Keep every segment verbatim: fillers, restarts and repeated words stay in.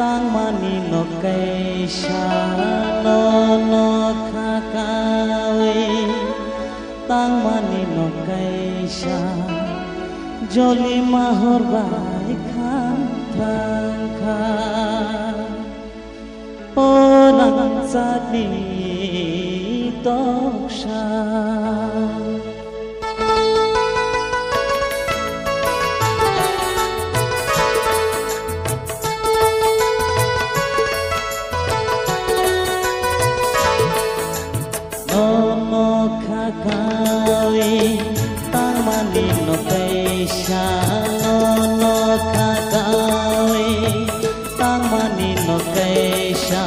Tangmani nok kaisa no no kha kaui, tangmani nok kaisa joli mahor bai kham thang kha. O rangchakni toksa. Nono kha kaui tangmani no kaisa, nono kha kaui tangmani no kaisa,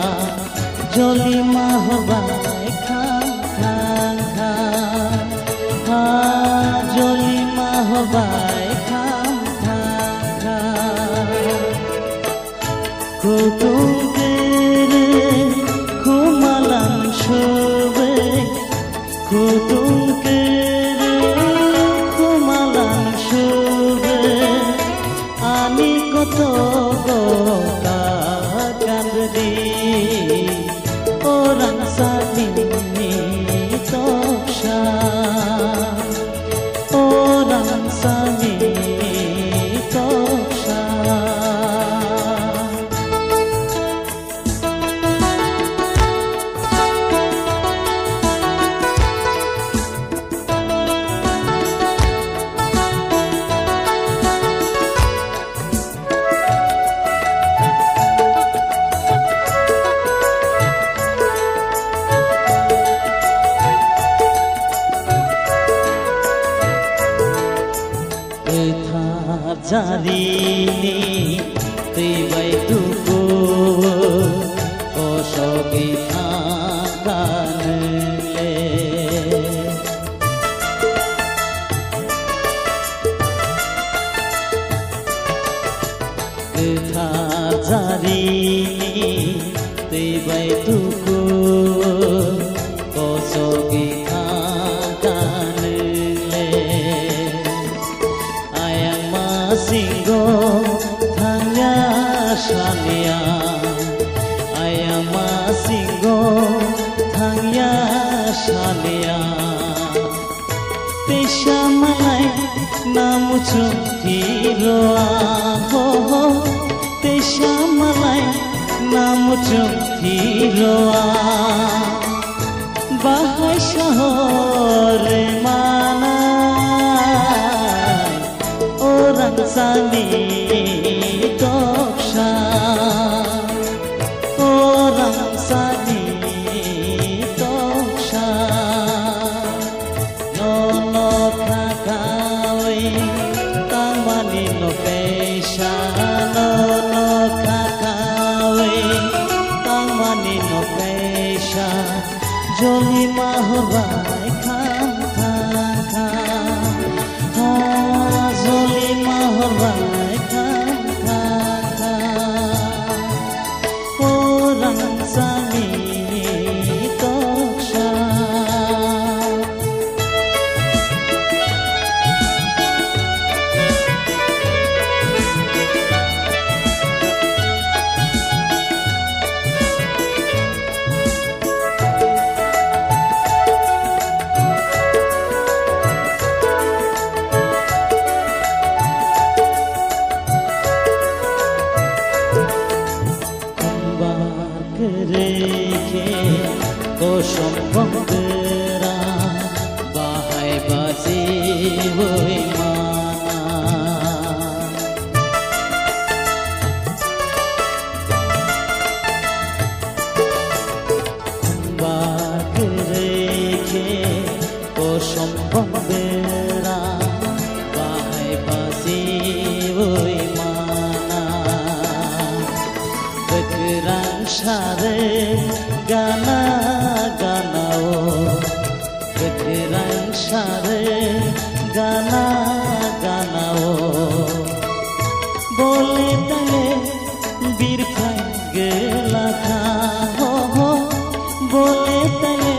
joli mahor bai kham thang kha, ha, joli mahor bai kham thang kha. Kutung kere khumalang sube, kutung kere khumalang sube, ani koto go ta kanddi, o rangchakni toksa. O rangchakni toksa. Kwthar jarini twi bai tuku kosogwi thangkha nwng le. Kwthar jarini twi bai tuku kosogwi thangkha nwng le. Ayang masingo thangya saniya, ayang masingo thangya saniya. Teisa malai namuchung thiroa, ho, ho. Teisa malai namuchung thiroa. Bahai sahor manai, o rangchakni toksa, o rangchakni toksa. Nono kha kaui tangmani no kaisa, nono kha kaui tangmani no kaisa, joli mahor bai kham thang kha, ha, joli mahor bai kham thang kha. O rangchakni toksa. Kwrwi khe kosom bongdwra bahai bajiwi mana. Ba kwrwi khe kosom bongdwra bahai bajiwi mana. Kwkhrang sare gana gana o, kwkhrang sare gana gana o. Bole tale birphang gelakha, ho, ho. Bole tale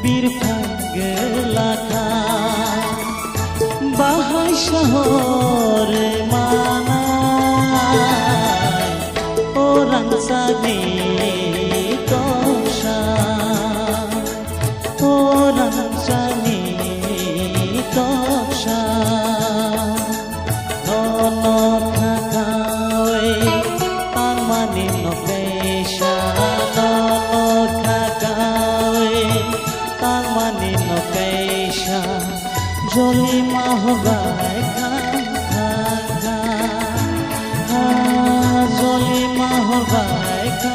birphang gelakha. Bahai sahor manai, o Sani toksa, orang sani toksa, nono khakawi tangmani no kaisa, nono khakawi tangmani no kaisa. Joli mahor bai kha, kha, kha. Ha, joli mahor bai kha,